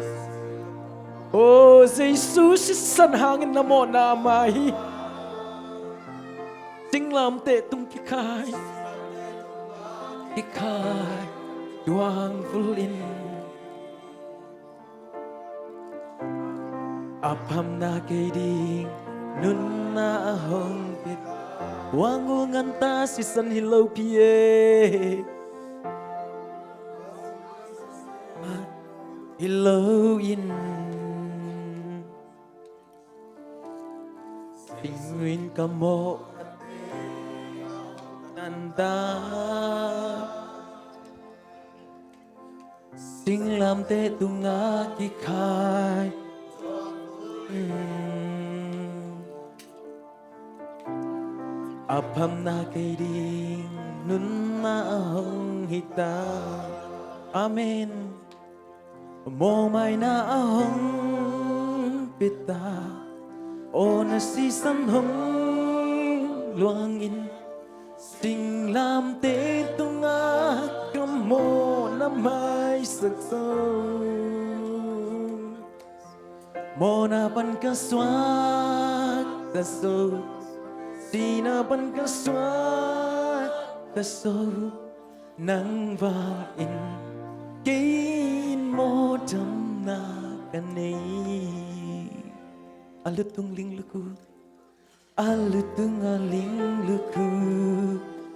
Oh, Jesu sisan hangin na mawhna mah hi. Singlamteh tung kikhai. Kikhai. Tuang vul in. A phamna kei ding nunna a hong pia. Vuang uh ganta sisan hi lo pi e. Hi loin. Singin ka mawh. Nanta. Singlamteh tungah kikhai. A phamna kei ding nunna a hong hi ta. Amen. Mawhmaina a hong pia ta. Oh, na sisan hong luangin. Singlamteh tungah ka mawhna maisak zo. Mawhna pan ka suak ka zo. Sihna pan ka suak ka zo. Nang vangin kei in mawhdamna ka nei. A lu tung ling lukhu. A lu tungah ling lukhu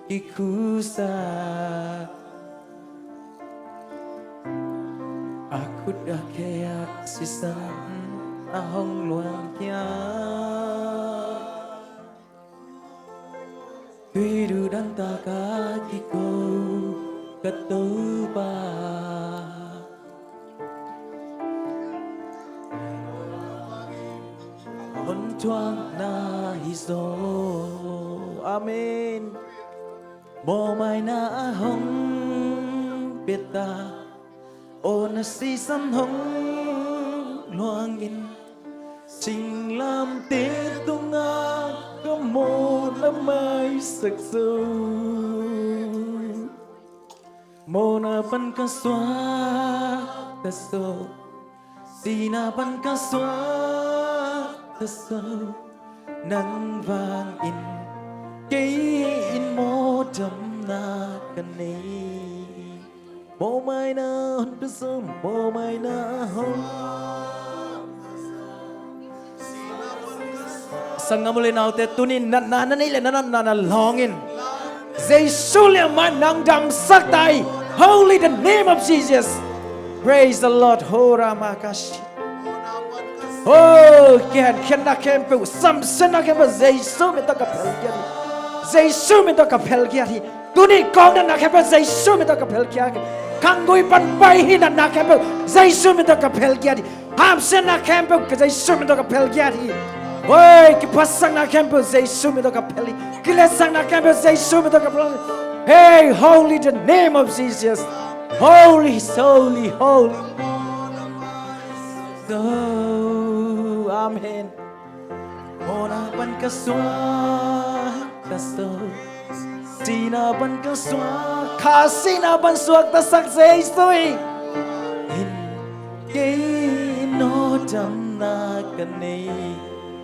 i khusa. A khut a khe ah sisan a hong luangkhia. Tuiru dangtak a kiko ka Topa. Hon tuakna hi zaw. Amen. Mawhmaina a hong pia ta. Oh, na sisan hong luangin. Singlamteh tungah ka mawhna maisak zo. Mawhna pan ka suak ka zo. Sihna pan ka suak ka zo. Nang vangin kei in mawhdamna ka nei. Mawhmaina hon pia zo. Mawhmaina hon. Sanggam u le naute, tuni natna na neih le na natna na lawng in. Jesu lian mah nang damsak ta hi. Holy the name of Jesus. Praise the Lord. Hora makashi. Oh, kihenkhiatna khempeuh, samsiatna khempeuh Jesu min tawh ka phelkhiat hi. Jesu min tawh ka phelkhiat hi. Tuni kawknatna khempeuh Jesu min tawh ka phelkhiat hi. Khanggui pan pai hi natna khempeuh Jesu min tawh ka phelkhiat hi. Hamsiatna khempeuh ka Jesu min tawh ka phelkhiat hi. Hoi, kiphatsakna khempeuh Jesu min tawh ka phel hi. Kiletsakna khempeuh Jesu min tawh ka phel hi. Hey, holy the name of Jesus. Holy, holy, holy. So, amen. Mawhna pan ka suak ka zo. Sihna pan ka suak, kha sihna pan suaktasak Jesu hi. In kei in nawhdamna ka nei.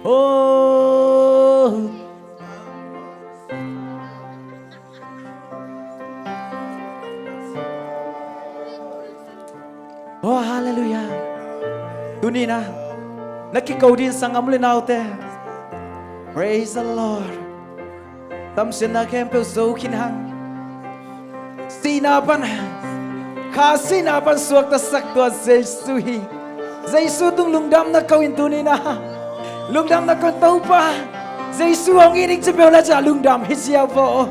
Oh. Oh, hallelujah. Tuni-in ah na kiko ding sanggam u le naute, praise the Lord. Tamsiatna khempeuh zo khin hang. Sihna pan, kha sihna pan suaktasak tua Jesu hi. Jesu tung lungdamna ko in tuni-in ah, lungdamna ko in, Topa, Jesu hong it ing ci peuh le ciah lungdam hi ziau vo.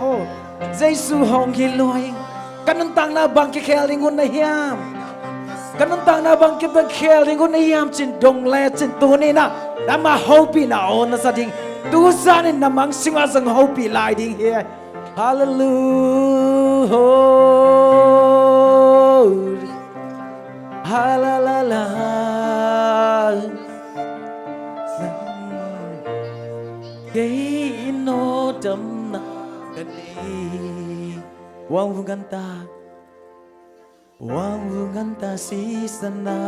Jesu hong it lua ing. Ka nuntakna bang kikhel ding hun na hiam? Ka nuntakna bang kikhel ding hun na hiam ci-in dong le cin, tuni-in ah nangma hopihna aw na za ding. Tu zan in na mang sungah zong hopih lai ding hi. Hallelujah. Hallelujah. Kei in nawhdamna ka nei. Wang vung ganta, wang vung ganta sisan na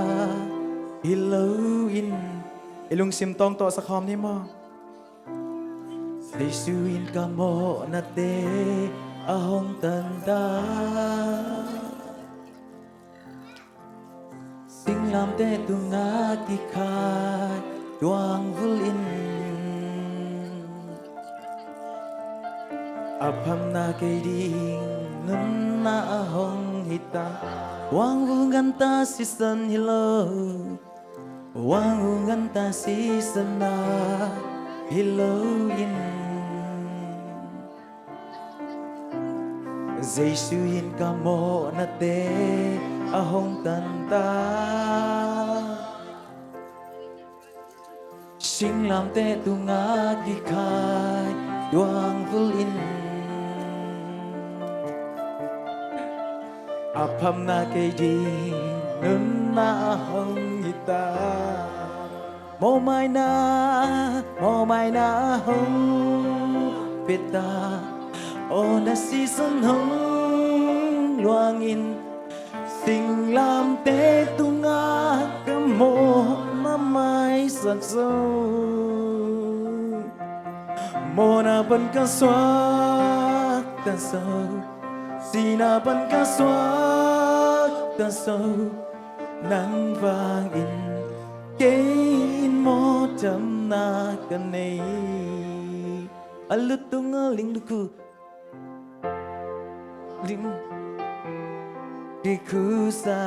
hi lo-in. I lungsim tawng tawh sa khawm ni maw? Jesu in ka mawhnate a hong tanta. Singlamteh tungah kikhai tuangvul in, a phamna kei ding nunna a hong hita. Wang vung ganta sisan hi lo, wang vung ganta sisan na hi lo-in. Jesu in ka mawhnate a hong tanta. Singlamteh tungah kikhai tuangvul in, a phamna kei ding nunna a hong hita. Mawhmaina, mawhmaina hong pia ta, aw na sisan hong luang in, singlamteh tungah ka mawhna maisak zo. Mawhna pan ka suakta zo, sihna pan ka suakta zo. Nang vangin kei in mawhdamna ka nei. A lutung a ling lukhu, ling lukhu sa,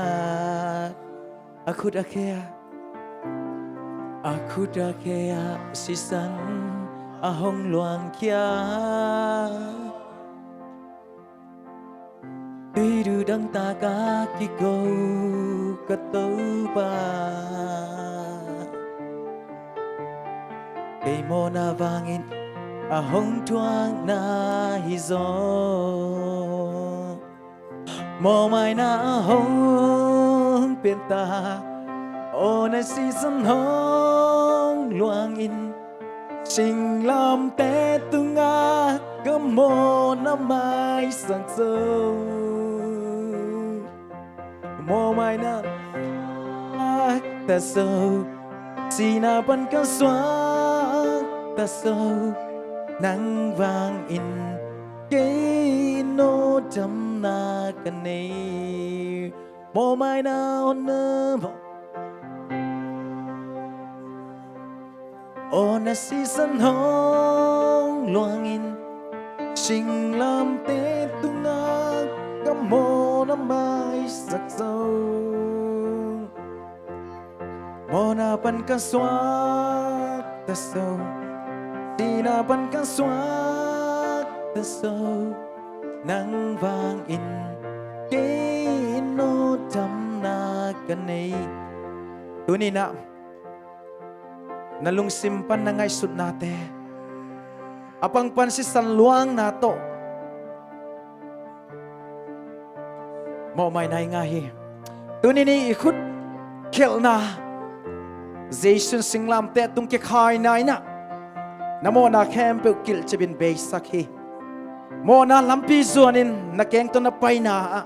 a khut a khe ah, a khut a khe ah sisan a hong luangkhia. Tui dudang tak a kiko ka Topa, kei mawhna vangin a hong thuakna hi zaw. Mawhmaina a hong pia ta, aw na sisan hong luang in, singlamteh tungah ka mawhna maisak zo. Mawhmaina suakta zo, sihna pan ka suakta zo. Nang vangin kei in mawhdamna ka nei. Mawhmaina hong na, aw na sisan hong luang in, singlamteh tungah ka mawhna maisak zo. Mawhna pan ka suakta zo, sihna pan ka suakta zo. Nang vangin kei in mawhdamna ka nei. Tuni-in ah na lungsim pan na ngaihsutnate, a pang pan sisan luangna tawh mawhmaina i ngah hi. Tuni-in i khut khelhna, Jesu in singlamteh tung kikhaina in ah na mawhna khempeuh kilhcip in beisak hi. Mawhna lampi zuanin na keng tawh na paina ah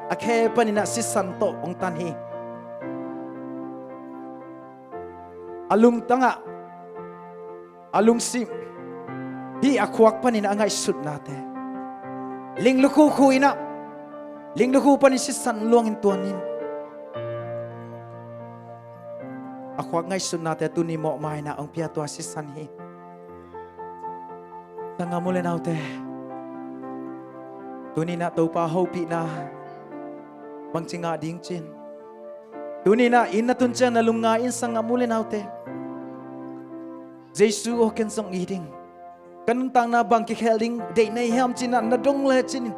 a khe panin ah sisan tawh hong tan hi. A lungtang ah, a lungsim, hih a khuak panin a ngaihsutnate, linglukhu khu in ah, linglukhu panin sisan luangin tuan in. A khuak ngaihsutnate tuni mawhmaina hong pia tua sisan hi. Sanggam u le naute, tuni in ah Topa hopihna bangci ngah ding cin, tuni in ah inn na tun ciang na lungngai in, sanggam u le naute. Jesu aw, ken zong it ing. Ka nuntakna bang kikhel ding deih na hi hiam ci-in ah na dong le cin in,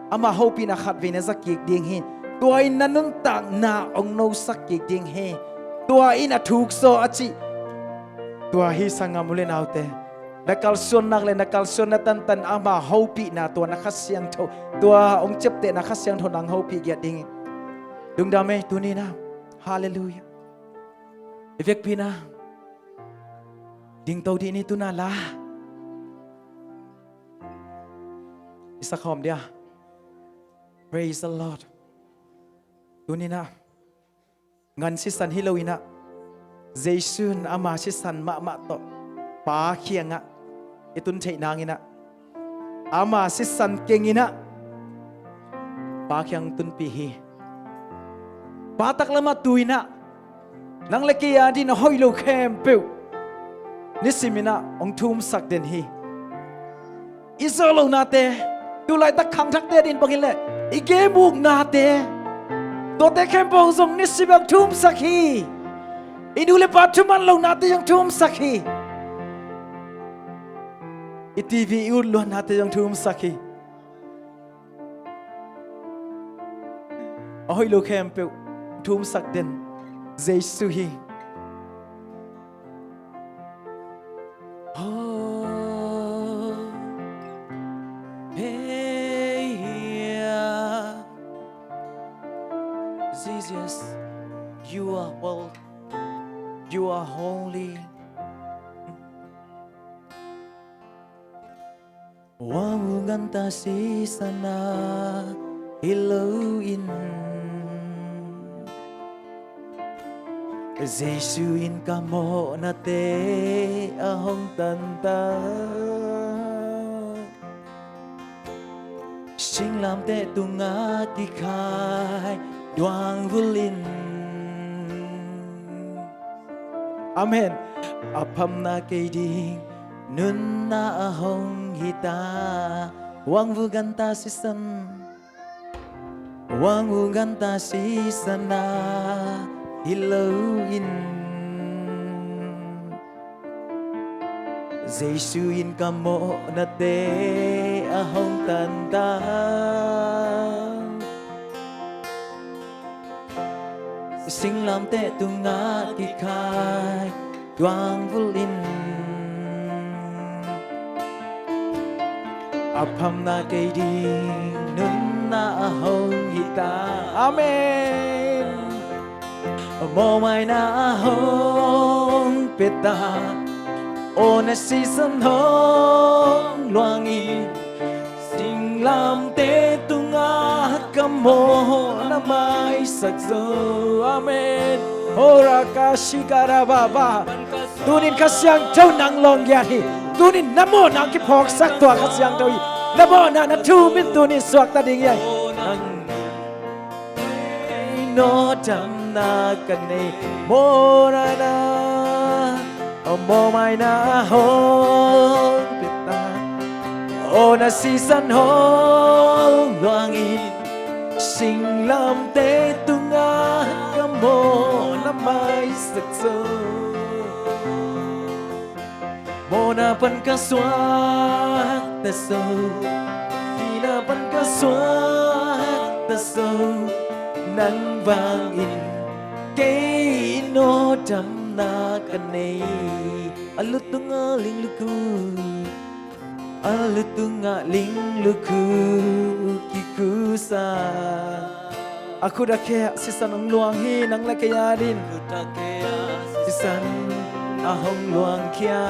ama hopihna khatvei na za kik ding hi. Tua in na nuntakna hong nosak kik ding hi. Tua in a thuk zaw a cih tua hi, sanggam u le naute. Na kalsuan nak le na kalsuan na tantan ama hopihna, tua na Kha Siangtho, tua hong ciaptehna Kha Siangtho nang hopih giat ding hi. Lungdam ei, tuni in ah. Halleluiah. I vekpi in ah dingto dih ni, tu in ah la i sakhawm dia. Praise the Lord. Tuni in ah ngan sisan hi lo in ah, Jesu in ama sisan mahmah tawh Pa kiangah i tun theih nangin ah, ama sisan keng in ah Pa kiang tunpih hi. Pa taklamah tu in ah nang le kei a dingin a hoih lo khempeuh nisimin ah hong thumsak den hi. I zawh lohnate, tu laitak khangthakte a dingin bang hiam cih leh i game uknate, tuate khempeuh zong nisimin hong thumsak hi. I nu le pa thuman lohnate hong thumsak hi. I TV i ut luatnate hong thumsak hi. A hoih lo khempeuh thumsak den Jesu hi. Oh, hey, yeah. Jesus, you are worthy. You are holy. Wang u ganta sisan a hi lo in, Jesu in ka mawhnate a hong tantan. Singlamteh tungah kikhai duangvul in. Amen. A phamna kei ding nunna a hong hita. Wang u ganta sisan, wang u ganta sisan a hi lo in, Jesu in ka mawhnate a hong tantan. Singlamteh tungah kikhai duangvul in, a phamna kei ding nunna a hong hita. Amen. Mawhmaina a hong pia ta, aw na sisan hong luang in, singlamteh tungah ka mawhna maisak zo. Amen. Hora ka shikara baba. Tunin Kha Siangtho nang lawng giat hi. Tunin na mawhna kiphawksak tua Kha Siangtho hi. Na mawhna na thum in tunin suakta ding hi. Nang no damna ka nei, mawhna na, mawhmaina hong pia ta, aw na sisan hong luang in, singlamteh tungah ka mawhna maisak zo. Mawhna pan ka suakta zo, sihna pan ka suakta zo, nang vangin kei no damna ka nei. A lu tungah linglukhu, a lu tungah linglukhu kikhusa. A khut a khe ah sisan hong luang hi, nang le kei a dingin. Sisan a hong luangkhia,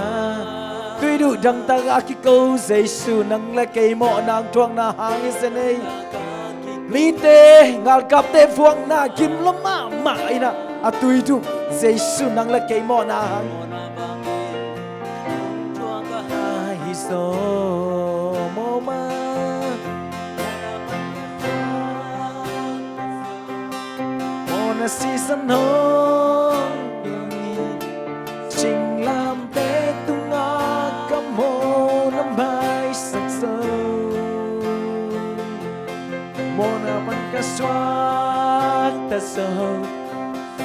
Tui duh dangtak a kiko Jesu, nang le kei mawhna hong thuakna hang hi zen ei. Mite, ngalkapte vuakna gim lua mahmah in ah, a tui duh Jesu, nang le kei mawhna hang hi zaw mawh mah. Mawhna sisan hong, singlamteh tungah ka mawhna maisak zo. Mawhna pan ka suakta zo,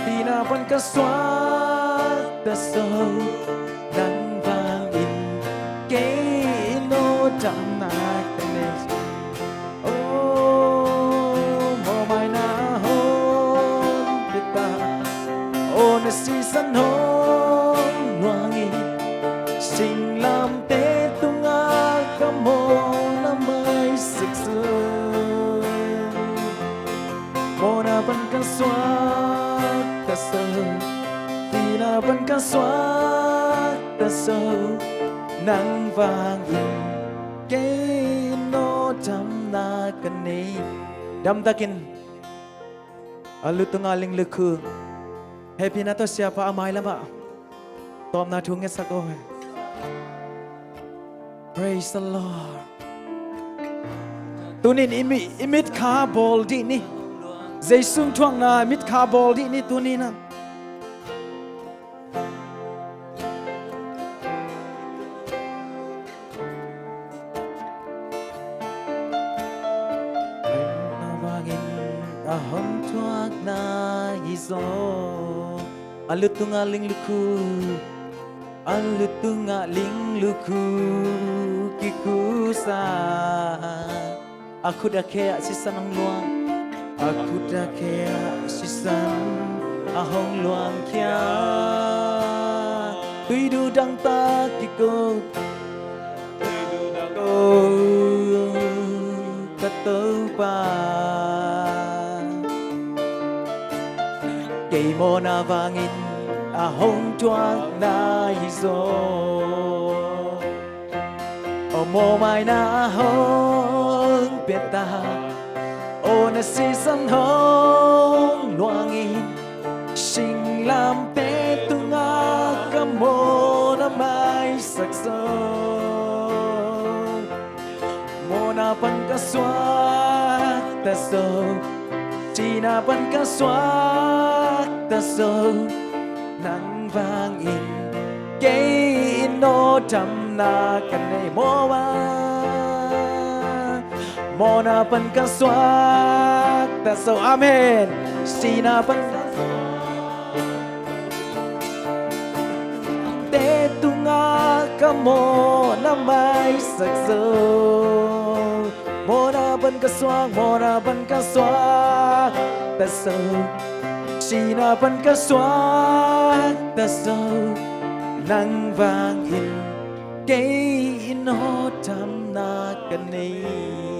thihna pan ka suakta zo. Nang vangin kei in aw damna ka nei. Aw, mawhmaina hong pia ta, aw na sisan hong luang in, singlamteh tungah ka mawhna maisak zo. Mawhna pan ka suakta zo, thihna pan ka suakta zo. Nang vangin kei in aw damna ka nei. Damtakin a lu tungah ling lukhu. Hehpihna tawh siapa a mailamah tawpna thu ngetsak aw he. Praise the Lord. Tunin i mi, i mitkha bawl dih ni. Jesu hong thuakna mitkha bawl dih ni tunin ah. Nang vangin a hong thuakna hi zaw. A lu tungah ling lukhu. A lu tungah ling lukhu kikhusa. A khut a khe ah sisan hong luang. A khut a khe ah sisan a hong luang khia. Tui duh dangtak kiko, tui duh dangtak ko, ka Topa. Kei mawhna vangin a hong thuakna hi zaw. Aw mawhmaina hong pia ta, aw na sisan hong luang in, singlamteh tungah ka mawhna maisak zo. Mawhna pan ka suakta zo, thihna pan ka suakta zo. Nang vangin kei in aw damna ka nei. Mawhna, mawhna pan ka suakta zo. Amen. Thihna pan ka suakta zo, tungah ka mawhna maisak zo. Mawhna pan ka suak, mawhna pan ka suakta zo, thihna pan ka suakta zo. Nang vangin kei in aw damna ka nei.